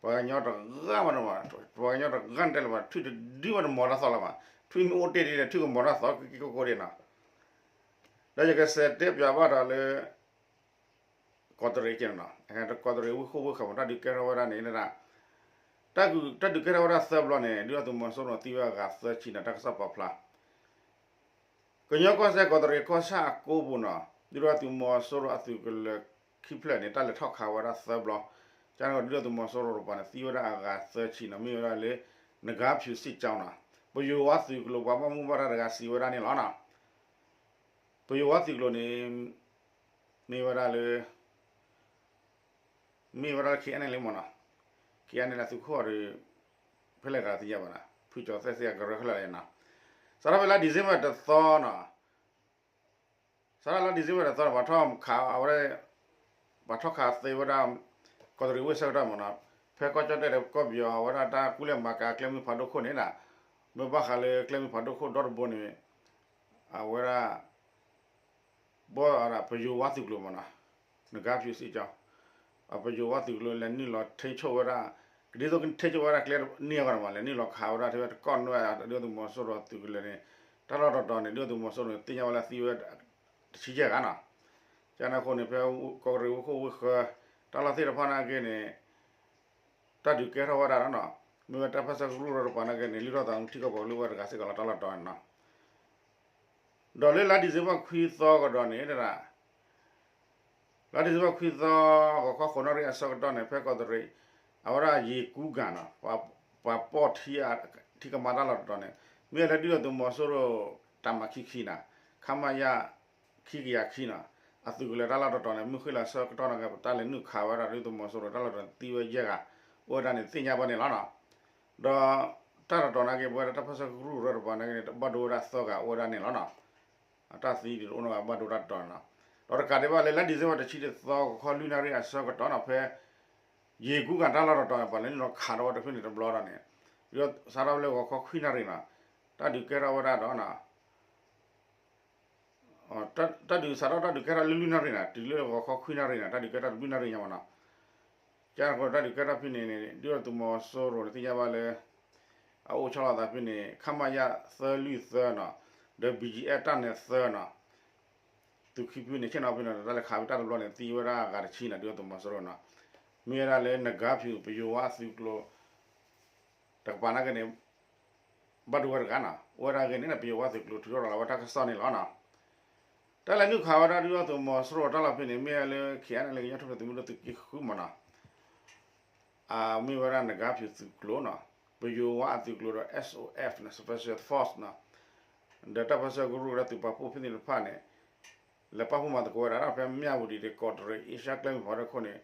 ပှၤကညီတဂၤမးတမး ပှၤကညီတဂၤန့ၣ်တဲလၢၤဘၣ် ထွံၣ်တဒုမးတမီၤတၢ်သီလၢၤဘၣ် ထွံၣ်မ့ၢ်အိၣ်တ့ၢ်ဒ်လဲၣ် ထွံၣ်ကမီၤတၢ်သီက့ၤက့ၤကိၢ်ကိၢ်ဒ်နီၤ ဒီးယကစးတဲပၠးဘၣ်ဒီးလၢ ကီးတရံးက့ၤနီၤ ကီးတရံးဝ့ၢ်ဃိၣ်ဝ့ၢ်ဃးမး တၢ်ဒုးကဲထီၣ်ဝဲဒၣ်န့ၣ် တၢ်ဒုးကဲထီၣ်ဝဲဒၣ်သၢဘျီန့ၣ် ဒုၣ်ဒါသုးမီၤစိရိၤသံဝဲအဂၤသၢဆံနီၤ တၢ်ကစီၣ်ပာ်ဖျါ ကညီကီၢ်စဲၣ်ကီးတရံးကီၢ်ဆၣ်အကိပူၤနီၤ ဒုၣ်ဒါသုးမီၤစိရိၤအသုးကလၢၤခံဖျၢၣ်န့ၣ် တၢ်လဲၤထီၣ်ခးဝဲဒၣ်သၢဘျီ ကန့ၣ်ဒုၣ်ဒါသုးမီၤစိရိၤတပၤန့ၣ် သံဝဲဒၣ်အဂၤသၢဆံနီၤ မ့ၢ်ဝဲဒၣ်လၢ နဂါးဖြူစစ်ကြောင်းနီၤ ပယိၤဝါသုးကျိၤ ပှၤဘၣ်မူဘၣ်ဒါတဂၤစံးဝဲဒၣ်န့ၣ်လီၤနီၤ ပယိၤဝါသုးကျိၤန့ၣ် မ့ၢ်ဝဲဒၣ်လၢ မ့ၢ်ဝဲဒၣ်လၢ KNLA မ့ၢ်နီၤ KNLA သုးခိၣ်ဒီး ဖဲလဲၣ်ဂၤသ့ၣ်ညါဘၣ်နီၤ ဖုကၠီၤသဲၣ်သ့ၣ်အကရၢခဲလၢာ်နီၤ စးထီၣ်ဖဲလါ December တသီနီၤ စးထီၣ်လါ December တသီန့ၣ် ပှၤထီၣ်ခးအဝဲ ပှၤထီၣ်ခးသ့ဝဲဒၣ် ကီးတရံးဝ့ၢ်ဆၢကတီၢ်မ့ၢ်နီၤ ဖဲကီၢ်ကၠီၣ်တဲၣ်ဒီးကီၢ်ပယီၤအဝဲဒၣ်တၢ်ကူၣ်လဲၤမၤကၤကျဲမုၢ်ဖးဒိၣ်ခိၣ်န့ၣ်နီၤ မ့ၢ်ဘၣ်ဃးလၢကျဲမုၢ်ဖးဒိၣ်ခိၣ်ဒီတဘိန့ၣ် အဝဲဒၣ် ဘီဒၣ်ပယိၤဝါသုးကျိၤမ့ၢ်နီၤ နဂါးဖြူစစ်ကြောင်း အပယိၤဝါသုးကျိၤလဲၤနုာ်လီၤထိန်းချုပ်ဝဲဒၣ် ဒ်သိးကထိန်းချုပ်ဝဲဒၣ်ကျဲန့ၢ်အဂီၢ်န့ၣ်မး လဲၤနုာ်လီၤခးဝဲဒၣ်ထဲဝဲတကီၢ်နွဲၣ် ဒုၣ်ဒါသုးမီၤစိရိၤသုးကလၢၤန့ၣ် တၢ်လီၢ်တတီၤန့ၣ် ဒုၣ်ဒါသုးမီၤစိရိၤန့ၣ် သ့ၣ်ညါဝဲလၢသံဝဲ တဆံယဲၢ်ဂၤနီၤ ကန့ၣ်အဃိန့ၣ် ဖဲကီၢ်ကရ့ၣ်ဝ့ၢ်ခိၣ်ဝ့ၢ်ဃၢၤ တၢ်လီၢ်သ့ၣ်တဖၣ်နာ်က့န့ၣ် တၢ်ဒုးကဲထီၣ်ဝဲဒၣ်ဒီးနီၤ, မ့ၢ်ဝဲတၢ်ပၢၢ်ဆၢကရူၢ်တပၤနာ်က့န့ၣ် လုၢ်ထီၣ်သးသမူထံကီၢ်ပှၤကလုာ်ဝဲတဂၤစ့ၢ်ကီးလီၤ တၢ်လီၢ်တတီၤန့ၣ်နီၤ. ဒီးလၢလါဒံၣ်စ့ဘၢၣ်ခွံသီကဒီးန့ၣ် တဒၣ် လါဒံၣ်စ့ဘၢၣ်ခွံသီ ဂီၤခီဃိးနၣ်ရံၣ်အဆၢကတီၢ်န့ၣ် ဖဲကီၢ်ကရ့ၣ် အဝဲဒၣ်ယ့ၤကူကၤနီၤ ပှၤပီၢ်ထံ ထံကမါတၢ်လီၢ်တတီၤန့ၣ် မ့ၢ်လၢဒုၣ်ဒါသုးမီၤစိရိၤ တၢ်မၤခံခံနီၤ ခမရ ခံကယၤခံနီၤ အသုးကလၢၤတၢ်လီၢ်တတီၤန့ၣ် မုၢ်ဃ့ၢ်လီၤဆၢကတီၢ်နာ်က့ ပတၢ်လဲၤနုာ်ခးဝဲဒၣ်ဒုၣ်ဒါသုးမီၤစိရိၤတၢ်လီၢ်တတီၤန့ၣ် သံဝဲယဲၢ်ဂၤ အိၣ်ဝဲဒၣ်န့ၣ်သ့ၣ်ညါဘၣ်န့ၣ်လီၤနီၤ. ဒီးတၢ်တတီၤနာ်က့ ပဝဲဒၣ်တၢ်ပၢၢ်ဆၢကရူၢ်တပၤနာ်က့န့ၣ် ဘၣ်ဒိဝဲဒၣ်သၢဂၤအိၣ်ဝဲဒၣ်န့ၣ်လီၤနီၤ. အတၢ်သံဒ်တအိၣ်နီတဂၤဘၣ်ဒိတၢ်တတီၤန့ၣ်လီၤ. ဒီးတကးဒံးဘၣ်လၢလါဒံၣ်စ့ဘၢၣ်တဆံတသီ ဂီၤခီလွံၢ်နၣ်ရံၣ်အဆၢကတီၢ်နီၤ ဖဲ ယ့ၤကူကၤတၢ်လီၢ်တတီၤန့ၣ် ပှၤလဲၤနုာ်လီၤခးထီၣ်ဝဲတဖုန့ၣ်တဘျီဒီးန့ၣ် စးထီၣ်လၢဂီၤခီခွံနၣ်ရံၣ်နီၤ တၢ်ဒုးကဲထီၣ်ဝဲဒၣ်ဒီး တၢ်ဒုးစးထီၣ်တၢ်ဒုးကဲထီၣ်လၢလွံၢ်နၣ်ရံၣ်နီၤ တုၤလၢဂီၤခီခွံနၣ်ရံၣ်နီၤ တၢ်ဒုးကဲထီၣ်တဘျုးနၣ်ရံၣ်ညါမးနီၤ. ကန့ၣ်အဃိတၢ်ဒုးကဲထီၣ်ဖဲန့ၣ်န့ၣ် ဒုၣ်ဒါသုးမီၤစိရိၤန့ၣ် သ့ၣ်ညါဘၣ်လၢ အအိၣ်ဆီလီၤသးဖဲန့ၣ် ခမရ သၢလွံၢ်သၢနီၤ ဒီး ဘီၣ်ကၠံအ့ တၢ်နဲၣ်သၢနီၤ သုးခံဖုန့ၣ် ဆ့ၣ်နီၤဖဲန့ၣ် တၢ်လဲၤခးဖဲတၢ်တဘျီန့ၣ် သံဝဲဒၣ်အဂၤတဆံနီၤ ဒုၣ်ဒါသုးမီၤစိရိၤနီၤ. မ့ၢ်ဝဲဒၣ်လၢနဂါဖၠူၣ် ပယိၤဝါအသုးကျိၤ တကပၤနာ်က့န့ၣ် ဘၣ်ဒိဝဲတဂၤနီၤ အိၣ်ဝဲဒၣ်အဂ့ၢ်န့ၣ် ပယိၤဝါသုးကျိၤထုးထီၣ်လီၤဝဲတၢ်ကစီၣ်န့ၣ်လီၤနီၤ. တၢ်လဲၤနုာ်ခးဝဲဒၣ်ဒုၣ်ဒါသုးမီၤစိရိၤတၢ်လီၢ်ဖဲန့ၣ် မ့ၢ်ဝဲလၢ ခ့ၣ်အဲၣ်အဲၣ်လ် ကညီထူၣ်ဖျဲးသုးမုၢ်ဒိၣ်သုးက့ဃုမးနီၤ အမ့ၢ်ဝဲဒၣ်နဂါဖၠူၣ်သုးကျိၤနီၤ ပယိၤဝါအသုးကျိၤဒီး S O F နီၤ Special Force နီၤ ဒီးတၢ်ပၢၢ်ဆၢကရူၢ်ဝဲဒၣ်သုးပာ်ဖှိၣ်ဖဲန့ၣ်တဖၣ်န့ၣ် လဲၤပာ်ဖှိၣ်မၤသကိးဝဲဒၣ်ဒီးဖဲမၠၣ်ဝတံၤဒီးကီးတရံး အ့ရှါကျဲမုၢ်ဖးဒိၣ်ခိၣ်န့ၣ်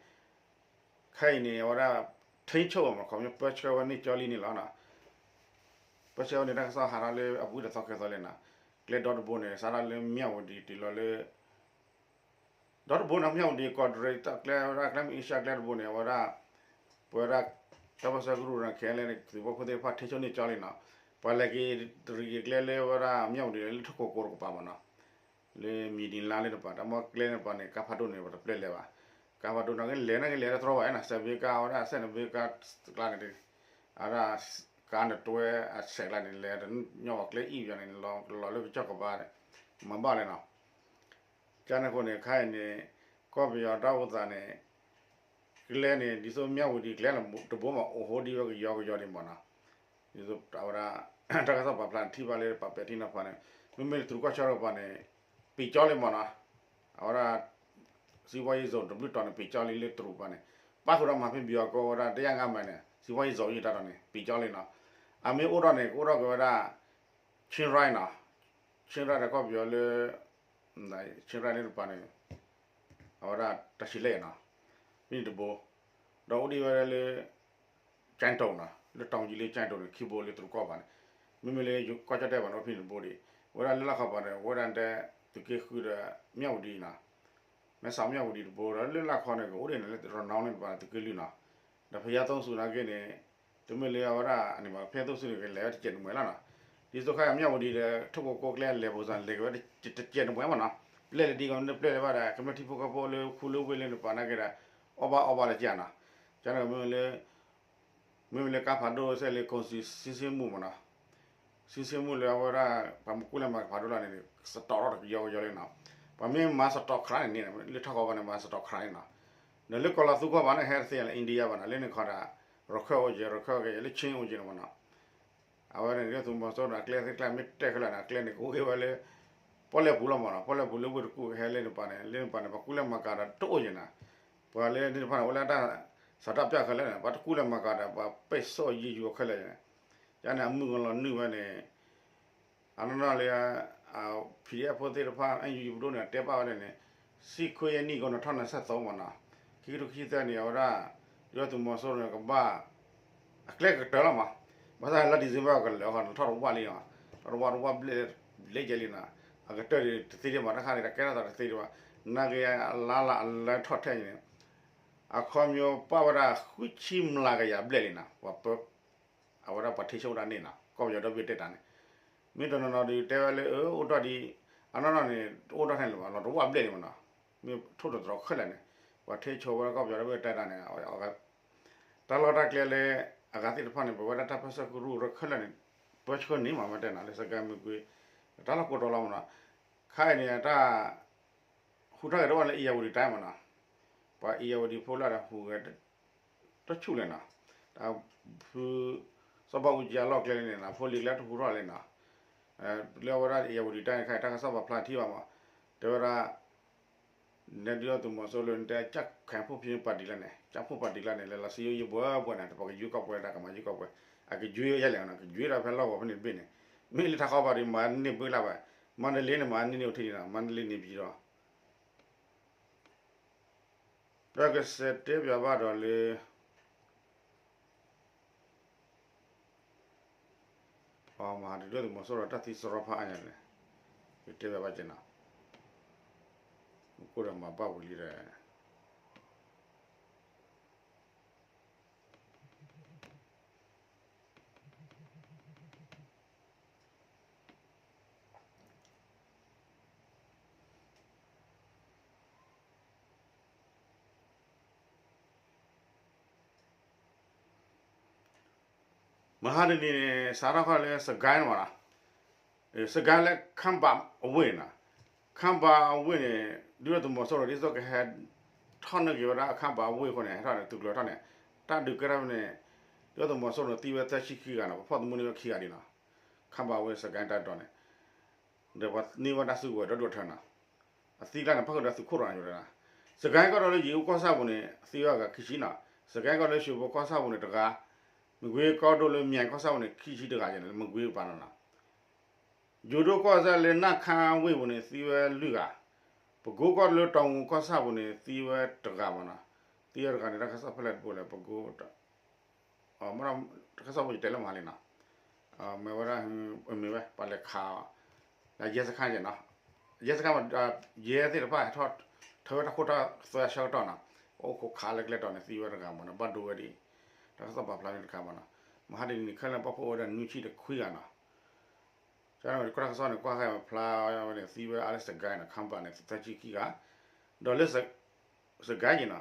ခဲအံၤန့ၣ် အဝဲဒၣ် ထိန်းချုပ် မး ခီပညီပၢဆှၢဝဲန့ၢ်ကၠီလံန့ၣ်လီၤနီၤ. ပၢဆှၢဝဲန့ၣ် တၢ်ကစီၣ်ဟးထီၣ်လၢအပူၤဒီးသီခဲသီလဲၣ်နီၤ ကျဲဒီတဘိန့ၣ် စးထီၣ်လၢမၠၣ်ဝတံၤတုၤလီၤလၢ ဒီတဘိန့ၣ် မၠၣ်ဝတံၤကီးတရံး တၢ်ကျဲဝဲဒၣ်ကျဲမုၢ်အ့ရှါကျဲတဘိန့ၣ် အဝဲဒၣ် ပဝဲဒၣ် တၢ်ပၢၢ်ဆၢကရူၢ်ဒီး ခဲလၢာ်န့ၣ် သုးပာ်ဖှိၣ်သ့ၣ်တဖၣ် ထိန်းချုပ် န့ၢ်ကၠီလံနီၤ. ပှၤလဲၤက့ၤတရံးက့ၤကျဲလၢဝဲဒၣ်မၠၣ်ဝတံၤလၢထီၣ်ကိးကိးတကပၤမးနီၤ လၢမံၤဒံလါလၢတပၤ တၢ်မ့ၢ်ကျဲန့ၣ်တပၤန့ၣ် ကါဖးဒိၣ်န့ၣ် ပှၤတပျဲလဲၤဘၣ်. ကါဖးဒိၣ်နာ်က့လဲၤနာ်က့လဲၤတတြီဘၣ်နီၤ စဲးဘ့ကါဝဲဒၣ် စဲးနဘ့ကါကျါန့ၣ် အဝဲဒၣ် ကါနတွဲအဆဲးကျါန့ၣ် လဲၤတညီဘၣ်ကျဲအံၤပယီၤန့ၣ် လီၤလၢကစၢၢ်ကဘါန့ၣ် မၤဘၣ်လဲၣ်နီၤ. ကန့ၣ်အဃိန့ၣ် ခဲအံၤန့ၣ် ကီၢ်ပယီၤတၢ်အိၣ်သးန့ၣ် ကျဲန့ၣ် ဒ်သိးမၠၣ်ဝတံၤကျဲတဘိမး အိၣ်ဟိဒ်ဝဲကယီကယီဒံးမးနီၤ. ဒ်သိးအဝဲဒၣ် တၢ်ကစီၣ်ပာ်ဖျါန့ၣ် ထံၣ်ဘၣ်လၢပာ်ပဲာ်ထံနီၤဖးန့ၣ် မ့မ့ၢ်တရူးကီၢ်ဆၢတကပၤန့ၣ် ပံာ်ကၠီလံမးနီၤ. အဝဲဒၣ် စီးပွားရေးဇုန် တဘျုးတီၤန့ၣ် ပံာ်ကၠီလံလၢတရူးကပၤန့ၣ် ပၣ်ဃုာ်ဒီးမၤဖဲဘံၣ်အီၤကီၢ်ဝဲဒၣ် တယၣ်ငါမးန့ၣ် စီးပွားရေးဇုန် ယတၢ်တီၤန့ၣ် ပံာ်ကၠီလံနီၤ. အမ့ၢ်အိၣ်ထီၣ်န့ၣ် ကအိၣ်ထီၣ်က့ၤဝဲဒၣ် ချင်းရိုင်နီၤ ချင်းရိုင်ဒီးကီၢ်ပယီၤလၢ ချင်းရိုင်လၢတပၤန့ၣ် အဝဲဒၣ်တၢ်ဆံးလဲၣ်နီၤ ဖဲန့ၣ်တဘိ ဒီးအိၣ်ဒံးဝဲဒၣ်လၢ ကၠဲၣ်တိၣ်နီၤ လၢတီၤကံၤလၢကၠဲၣ်တိၣ်န့ၣ် ခံဘိလၢတရူးကီၢ်ဘၣ်န့ၣ် မ့မ့ၢ်လၢကီၢ်ကၠီၣ်တဲၣ်ဘၣ်န့ၣ် အိၣ်ဖဲန့ၣ်တဘိဒံး ဝဲဒၣ်လၢလၢ်ခီပၤန့ၣ် ဝဲဒၣ်တဲ သုးက့ဃုဒီး မၠၣ်ဝတံၤနီၤ မဲဆီးမၠၣ်ဝတံၤတဘိဒီး လၢလၢ်ခီန့ၣ် ကအိၣ်ဒံးန့ၣ် လၢရနီၤန့ၣ်တပၤန့ၣ် သုးက့လွံၢ်နီၤ ဒီးဖယါသိဆူၣ်နာ်က့န့ၣ် တမ့ၢ်လၢအဝဲဒၣ်အန့ၣ်ဘၣ် ဖယါသိဆူၣ်န့ၣ် ကလဲၤဝဲတကဲးနမှဲလီၤနီၤ. ဒ်သိးခါအံၤမၠၣ်ဝတံၤဒီး ထီၣ်ကိးကိးကျဲလဲၤပူၤစ့ၢ်န့ၣ် လဲၤက့ၤဝဲတကဲးနမှဲမးနီၤ. ပျဲလဲၤဒ်ကီးမ့ၢ်တပျဲလဲၤဘၣ်ဒီး ကမျၢၢ်ထံဖိကီၢ်ဖိလၢခူလၢဝ့ၢ်လၢန့ၣ်တပၤနာ်က့ဒီး အီၣ်ဘၣ်အီဘၣ်လၢကယၤနီၤ. ကန့ၣ်မ့မ့ၢ်လၢ မ့မ့ၢ်လၢကါဖးဒိၣ်စဲးလၢ ကိၣ်စံးစ့မူၣ်မးနီၤ စ့မူၣ်လၢအဝဲဒၣ် ပှၤမ့ၢ်ကူလဲၤမၤကဖးဒိၣ်လီၤန့ၣ် စတီးထီၣ်တကယီကယီလံနီၤ. ပှၤမ့ၢ်မၤစတီးခရးန့ၣ်န့ၣ် လၢထီၣ်ကီၢ်ဘၣ်န့ၣ် မၤစတီးခရးန့ၣ်နီၤ. ဒီးလၢကီၢ်လီၤသူကီၢ်ဘၣ်န့ၣ် ဟဲတသ့လၢ India ဘၣ်နီၤ လၢန့ၣ်ခီဒီး ရခၢၣ်အိၣ်က့ၤ ရခၢၣ်အိၣ်က့ၤ လၢ ချင်း အိၣ်က့ၤန့ၣ်မးနီၤ. အဝဲန့ၣ် ဒုၣ်ဒါသုးမီၤစိရိၤန့ၣ် အကျဲသ့ၣ်ကျါမ့ၢ်တဲခဲလၢာ်န့ၣ် အကျဲန့ၣ် ကအိၣ်က့ၤဝဲလၢ ပီၣ်လဲၣ်ပူၤလီၤမးနီၤ. ပီၣ်လဲၣ်ပူၤလၢဝ့ၢ်တကူၣ်ဟဲလၢန့ၣ်ပၤန့ၣ် လၢန့ၣ်ပၤန့ၣ် ပှၤကူလဲၤမၤကၤဒီးတအိၣ်က့ၤနီၤ. ပှၤလၢန့ၣ်တဖၣ်န့ၣ် အိၣ်လၢတၢ်ဆန္ဒပြခဲလၢာ်န့ၣ် ပှၤတကူလဲၤမၤကၤဒီး ပှၤပိတ်ဆို့အရေးယူၤခဲလၢာ်န့ၣ် ကန့ၣ်အမုၢ်ကလီၤနုာ်ဝဲန့ၣ် အနီၢ်နီၢ်လၢ PDF ဖိသ့ၣ်တဖၣ် NUG ပဒိၣ်န့ၣ် တဲဘၣ်ဝဲဒၣ်န့ၣ် ဆံခွံနံၣ် ဂီၤနံၤထီၣ်နံၣ်ဆၢသီမးနီၤ ခံကထိခံဆံသၢန့ၣ် အဝဲဒၣ် ဒုၣ်ဒါသုးမီၤစိရိၤန့ၣ် ကဘၣ် အကျဲကတၢၢ်လီၤမး ဘၣ်ဆၣ်လါဒံၣ်စ့ဘၢၣ်ကလဲၤဃီန့ၣ် ထီၣ်တဝၣ်လံနီၤ ထီၣ်တဝၣ်တဝၣ်ဘျဲၣ် ဘျဲၣ်ကဲလံနီၤ အကတၢၢ်ဒံးတသ့ဒံးဘၣ် တၢ်ခါန့ၣ် တၢ်ကဲထီၣ်သးတသ့ဒံးဘၣ် နာ်က့အလါလၢအလါထီၣ်ထဲန့ၣ် အခီပညီပာ်ဝဲဒၣ်ဃုဆံမျးကယၤဘျဲၣ်လံနီၤ ပှၤပၢ အဝဲဒၣ်ပှၤထံဆိကတၢၢ်န့ၣ်နီၤ ကီၢ်ပယီၤဒီဘ့ၣ်တဲတၢ်န့ၣ် မ့ၢ်တနီၤနီၤဒုးတဲဝဲလၢ အၢ အိၣ်ထီၣ်ဒံး အနီၢ်နီၢ်န့ၣ် အိၣ်ထီၣ်ထဲန့ၣ်လီၤ လီၤတဝၣ်ဘျဲၣ်န့ၣ်မးနီၤ မ့ၢ်ထိၣ်သတြီၤခဲလၢာ်န့ၣ် ပှၤထံဆိဝဲဒၣ်ကီၢ်ပယီၤဒီဘ့ၣ်တဲတၢ်န့ၣ် တၢ်လီၢ်တၢ်ကျဲလၢ အဂၤသ့ၣ်တဖၣ်န့ၣ် ပဝဲဒၣ်တၢ်ပၢဆှၢကရူၢ်ရၢခဲလၢာ်န့ၣ် ပၢဆှၢန့ၢ်မးမ့ၢ်တဲနီၤ လၢစကဲမုၢ်ကွံာ် တၢ်လီၢ်ကိးတီၤလီၤမးနီၤ ခါအံၤန့ၣ် တၢ် ဃိ ဟူးထီၣ်က့ၤတအိၣ်လၢ အံၤယၤဝတံၤ တိုင်း မ့ၢ်နီၤ, ပှၤအံၤယၤဝတံၤဖိလၢဒီးဟူးဂဲၤ တဆူၣ်လဲၣ်နီၤ, တၢ်ဖု စီၤဘၣ်အူကၠံအလီၢ်ကျဲန့ၣ်နီၤ ဖိလံၤကျဲတဟူးထီၣ်လဲၣ်နီၤ, လၢအဝဲဒၣ်အံၤယၤဝတံၤ တိုင်း တခါအံၤ တၢ်ကစီၣ်ပာ်ဖျါထံဘၣ်မး, တဲဝဲဒၣ် နဲဒုးသုးမီၤစိရိၤလၢနတဲ ကြံ့ခိုင်ဖွံ့ဖြိုးပါတီ လၢန့ၣ် ကြံ့ခိုင်ဖွံ့ဖြိုးပါတီ လၢန့ၣ် လဲၤလီၤစံယိယဘှဲဘှဲန့ၣ် တပကယွ့ကီၢ်ပှဲၤ တၢ်ကမၤယွ့ကီၢ်ပှဲၤ အကယွ့ယဲလဲၣ်နီၤ ကယွ့ဒီးဖဲလီၢ်ကဝီၤဖဲန့ၣ်တဘ့ၣ်န့ၣ်, မ့ၢ်လၢထးခီပၤဒီးမၤန့ၢ်ဘှဲလၢ်ဘၣ်, မန္တလေးန့ၣ် မၤန့ၢ်န့ၢ်အိၣ်ထံန့ၣ်နီၤ မန္တလေးန့ၣ် ပြည်တော် ဒီးကစဲးတဲပၠးဘၣ်ဒီးလၢ အမၤဒုးသုးမီၤစိရိၤတၢ်သံစရီဖးအါညါန့ၣ်, ကတဲပၠးဘၣ်က့ၤနီၤ, မ့ၢ်ကိၣ်ဒီးမၤဘၣ်ဝံၤလံဒီး မဟါတနံၤန့ၣ် စးထီၣ်ခီလၢ စကဲမ့ၢ်နီၤ, စကဲလၢ ခမ်းပါအဝ့ၢ်နီၤ, ခမ်းပါအဝ့ၢ်န့ၣ် ဒုးသုးမီၤစိရိၤဒ်သိးကဟဲ ထီၣ်န့ၢ်က့ၤဝဲဒၣ် ခမ်းပါအဝ့ၢ်အဃိန့ၣ် ဟဲထီၣ်န့ၣ် သုးကျိၤထီၣ်န့ၣ် တၢ်ဒုးကဲထီၣ်ဖဲန့ၣ် ဒုးသုးမီၤစိရိၤသံဝဲသၢဆံခံဂၤနီၤ, ပဖီၣ်သမူန့ၢ်ဝဲခံဂၤဒံးနီၤ, ခမ်းပါအဝ့ၢ် စကဲတၢ်ဒိးန့ၣ် ဒီးပှၤန့ၢ်ဝဲတၢ်စုကဝဲၤဒီဒူၣ်အထၢနီၤ, အသံကျါန့ၣ် ဖးဃုာ်ဒီးသုးခိၣ်ဒီးန့ၣ်, စကဲကီၢ်ဒိၣ်လၢယံၤအူကီၢ်ဆၣ်ပူၤန့ၣ် သံဝဲအဂၤခံဆံနီၤ, စကဲကီၢ်ဒိၣ်လၢရွှေဘိုကီၢ်ဆၣ်ပူၤန့ၣ်တဂၤ, မကွေးကီၢ်ဒိၣ်လၢ မြိုင် ကီၢ်ဆၣ်ပူၤန့ၣ် ခံဆံတဂၤယဲန့ၣ် မကွေးပာ်နီၤနီၤ, ယိၤဒိၣ်ကီၢ်ဆၣ်လၢ နခမ်းဝ့ၢ်ပူၤန့ၣ် သံဝဲလွံၢ်ဂၤ, ပကိကီၢ်ဒိၣ်လၢ တောင်ငူ ကီၢ်ဆၣ်ပူၤန့ၣ် သံဝဲတဂၤမ့ၢ်နီၤ, သံဝဲတဂၤန့ၣ် တၢ်ကစီၣ်ဖဲလဲၣ်တဘိလဲၣ် ပကိ တၢ်ကစီၣ်ဖိယတဲလၢမၤလံနီၤ, မ့ၢ်ဝဲဒၣ် မ့ၢ်ဝဲ ပှၤလဲၤခးအီၤ လၢရဲစခန်းနီၤ, ရဲစခန်း ရဲသ့ၣ်တဖၣ်ဟဲထီၣ် ထၢဝဲတၢ်ခိၣ်တၢ်သွဲအဆၢကတီၢ်နီၤ, အိၣ်ခိးခးလၢကျဲတီၤန့ၣ် သံဝဲတဂၤမ့ၢ်နီၤ, ဘၣ်ဒိဝဲဒ်အံၤ, တၢ်ကစီၣ်ပာ်ဖျါန့ၣ်တခါမ့ၢ်နီၤ, မဟါတနံၤန့ၣ် ခဲလၢာ်ပှၤဖီၣ်ဝဲဒၣ်နွံဆံဒီးခွံဂၤနီၤ, ကီၢ်တၢ်ကစီၣ်န့ၣ် ကွၢ်ဃဲမၤဖျါဝဲန့ၣ် သံဝဲအါလၢစကဲန့ၣ် ခမ်းပါန့ၣ် သၢဆံခံဂၤ, ဒီးလၢ စကဲက့ၤနီၤ,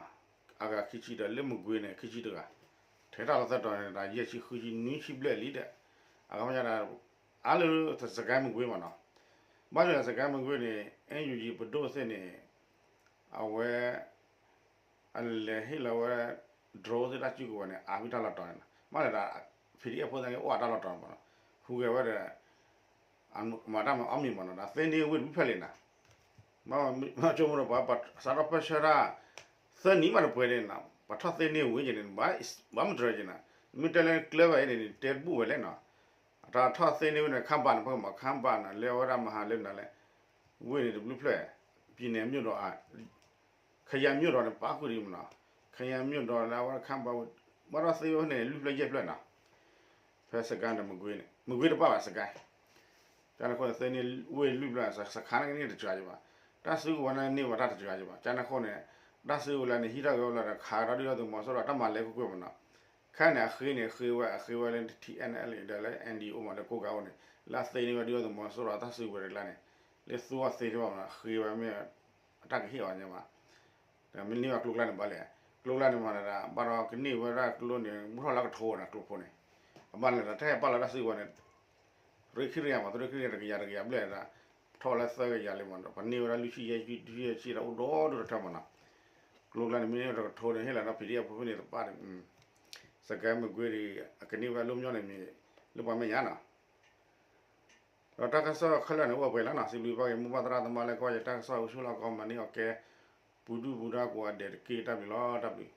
အဂၤခံဆံဒီးလၢမကွေးန့ၣ် ခံဆံတဂၤ, ထဲတၢ်လီၢ်သၢတီၤန့ၣ် တၢ်ယဲၢ်ဆံဃုဆံနွံဆံဘျဲၣ်လံဒီး, အဂၤမ့ၢ်ညါဒီး အါလၢစကဲမကွေးမ့ၢ်နီၤ, ဘၣ်ဆၣ်ဒီးစကဲမကွေးန့ၣ် NUG ပဒိၣ်သ့ၣ်န့ၣ် အဝဲ အလဲၤဟ့ၣ်လီၤဝဲ drone သ့ၣ်တၢ်စုကဝဲၤန့ၣ် အါဖဲတၢ်လီၢ်တီၤန့ၣ်နီၤ, ဘၣ်လဲၤဒီး PDF ဖိသ့ၣ်န့ၣ် အိၣ်အတၢ်လီၢ်တီၤမ့ၢ်နီၤ, ဟူးဂဲၤဝဲဒီး မၤတၢ်မၤအီၣ်မ့ၤမ့ၢ်နီၤ, ဒီးသ့န့ၢ်ဝ့ၢ်တဘျုးဖျၢၣ်လံနီၤ, မ့ၢ်ဆိကမိၣ်ဒီးပှၤစးထီၣ်ပၢဆှၢတၢ် သၢနံၣ်မးတပှဲၤန့ၣ်နီၤ, ပှၤထီၣ်သ့န့ၢ်ဝ့ၢ်က့ၤန့ၣ် ဘၣ်မတြီၤက့ၤနီၤ, မ့ၢ်တဲလၢကျဲဘၣ်အံၤန့ၣ် တဲတဘူၣ်ဝဲလဲၣ်နီၤ, အတၢ်ထီၣ်သ့န့ၢ်ဝ့ၢ်န့ၣ် ခမ်းပါန့ၣ် ပကမၤ ခမ်းပါန့ၣ် လၢအဝဲဒၣ်မဟါလၢနၤလဲၣ်, ဝ့ၢ်န့ၣ်တဘျုးဖျၢၣ်, ပြည်နယ်မြို့တော် ခယီမြို့တော်န့ၣ် ပာ်ဃုာ်ဒံးမ့ၢ်နီၤ, ခယီမြို့တော်လၢအဝဲခမ်းပါဝ့ၢ် ဘၣ်ထီၣ်သ့ဝဲန့ၣ် လွံၢ်ဖျၢၣ်ယဲၢ်ဖျၢၣ်နီၤ, ဖဲစကဲဒီးမကွေးန့ၣ် မကွေးတဘၣ်ဘၣ် စကဲ, ကန့ၣ်အဃိန့ၣ် သ့န့ၢ်ဝ့ၢ်လွံၢ်ဖျၢၣ် စခန်းန့ၣ်ကန့ၢ်တစှၤယဘၣ်, တၢ်စုကဝဲၤန့ၣ်န့ၢ်ဝဲတၢ်တစှၤယဘၣ်, ကန့ၣ်အဃိန့ၣ် တၢ်စုကဝဲၤလၢန့ၣ် ဟံးထီၣ်က့ၤဝဲလီၤဒီး ခးဒီးဒုၣ်ဒါသုးမီၤစိရိၤ တၢ်မၤလဲၤကွ့ၢ်ကွ့ၢ်မ့ၢ်နီၤ, ခဲန့ၣ် အဃ့န့ၣ် အဃ့ဝဲ အဃ့ဝဲလၢ TNLA ဒီးလၢ NDO မ့ၢ်လၢကိးဂၤအိၣ်န့ၣ် လၢအသ့န့ၢ်ဝဲဒုၣ်ဒါသုးမီၤစိရိၤအတၢ်စုကဝဲၤတကျါန့ၣ် လၢသူအီၤသ့တဘၣ်မ့ၢ်နီၤ အဃ့ဝဲမ့ၢ် အတၢ်ကဟ့ၣ်အီၤညါမး, ဒီးမ့ၢ်န့ၢ်ဝဲကျိကျါန့ၣ်ဘၣ်လဲၣ်, ကျိကျါန့ၣ်မ့ၢ်ဒၣ် ဘၣ်ဒီးကန့ၢ်ဝဲဒၣ်ကျိန့ၣ် ဘူးထီၣ်လၢကထိန့ၣ် ကျိဖိန့ၣ်, အဘၣ်လဲၣ်ဒီး တၢ်ဟဲပာ်လီၤတၢ်စုကဝဲၤန့ၣ် ရ့ခံရံၣ်မး သုးရ့ခံရံၣ်တကယၤတကယၤဘျဲၣ်ဒီး ထီၣ်လၢသၢကယၤလံမ့ၢ်နီၤ ပှၤန့ၢ်ဝဲဒၣ်လွံၢ်ဆံယဲၢ်ဆံ ဒုၣ်ဆံယဲၢ်ဆံဒီးအိၣ်ဒီဒူၣ်တထၢမ့ၢ်နီၤ, ကျိကျါန့ၣ် မ့ၢ်န့ၢ်ဝဲတကထိန့ၣ် ဟ့ၣ်လီၤဒီး PDF ဖိဖဲန့ၣ်တပၣ်ဒီး စကဲမကွေးဒီး အကန့ၢ်ဝဲလီၤမျီန့ၣ်မ့ၢ် လၢပှၤမဲာ်ညါနီၤ ဒီးတၢ်ကစီၣ်ခဲလၢာ်န့ၣ် အိၣ်ဝဲပှဲၤလီၤနီၤ စံးဘျုးဘၣ်က့ၤ မိၢ်ပၢ်သရၣ်သမါလၢကိးဂၤ တၢ်ကစီၣ်အိၣ်ဆူၣ်လီၤကီမၤန့ၢ်အီၤကဲ ပူၤဒုၣ်ပူၤဒါကိးဂၤဒဲးတက့ၢ် တၢ်ဘျုးလီၤ တၢ်ဘျုး